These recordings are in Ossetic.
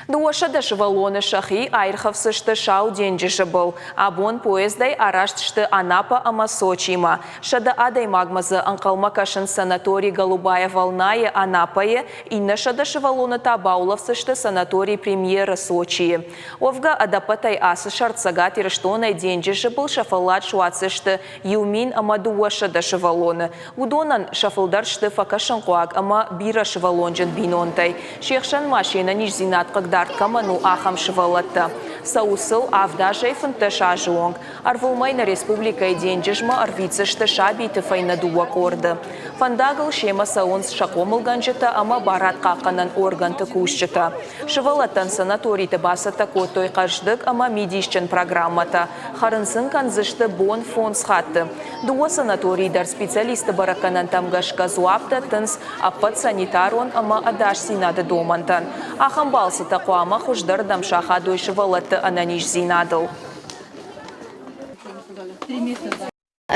200 сывӕллоны сӕхи аирхӕфсдзысты Сау денджызы был. Абон поездӕй араст сты Анапа ӕмӕ Сочимӕ. 100 адӕймагмӕ дзы ӕнхъӕлмӕ кӕсынц санаторий «Голубая волна»-йы Анапӕйы, иннӕ 100 сывӕллоны та баулӕфдзысты санаторий «Премьера» Сочийы. Уӕвгӕ, ӕдӕппӕтӕй ацы сӕрд Цӕгат Ирыстонӕй денджызы был сӕ фӕллад суадздзысты 1200 сывӕллоны. Уыдонӕн сӕ фылдӕр сты фӕкӕсынхъуаг ӕмӕ бирӕсывӕллонджын бинонтӕй. Се хсӕн ма се нӕниздзинад хъыгдард кӕмӕн у, ахӕм сывӕллӕттӕ. Цӕуы сыл 7 азӕй 15 азы онг. Ӕрвылмӕй нӕ республикӕйы денджызмӕ ӕрвитдзысты сабиты фӕйнӕ дыууӕ къорды. Фӕндагыл семӕ цӕуынц сӕ хъомылгӕнджытӕ ӕмӕ барадхъахъхъӕнӕн оргӕнты кусджытӕ. Сывӕллӕттӕн санаториты бацӕттӕ кодтой хъӕздыг ӕмӕ мидисджын программӕтӕ. Хӕрын сын кӕндзысты бон фондз хатты. Дыууӕ санаторийы дӕр специалистты бӕрӕггӕнӕнтӕм гӕсгӕ дзуапп дӕттынц ӕппӕт санитарон ӕмӕ ӕдасдзинады домӕнтӕн. Ахӕм балцытӕ хъуамӕ хуыздӕрдӕм сахадой сывӕллӕтты ӕнӕниздзинадыл.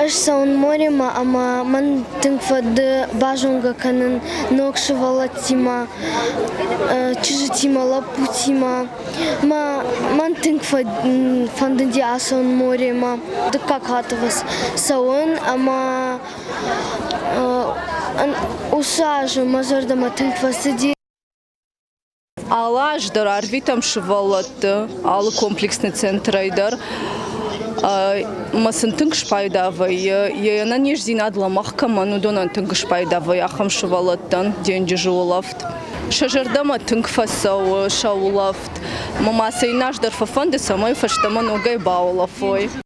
Ӕз цӕуын моремӕ ӕмӕ мӕн тынг фӕнды базонгӕ кӕнын ног сывӕллӕттимӕ, чызджытимӕ, лӕппутимӕ. Мӕн тынг фӕндыди ацӕуын моремӕ. Дыккаг хатт цӕуын ӕмӕ уыцы азы мӕ зӕрдӕмӕ тынг фӕцыди. Алы аз дӕр арвитӕм сывӕллӕтты алы комплексный центрӕй дӕр. Ӕмӕ сын тынг спайда вӕййы, йе ӕнӕниздзинад лӕмӕгъ кӕмӕн, уыдонӕн тынг спайда вӕййы ахӕм сывӕллӕттӕн денджызы улӕфт. Сӕ зӕрдӕмӕ тынг фӕцӕуы сӕ улӕфт. Ӕмӕ ма сӕ иннӕ аз дӕр фӕфӕнды, цӕмӕй фӕстӕмӕ ногӕй баулӕфой.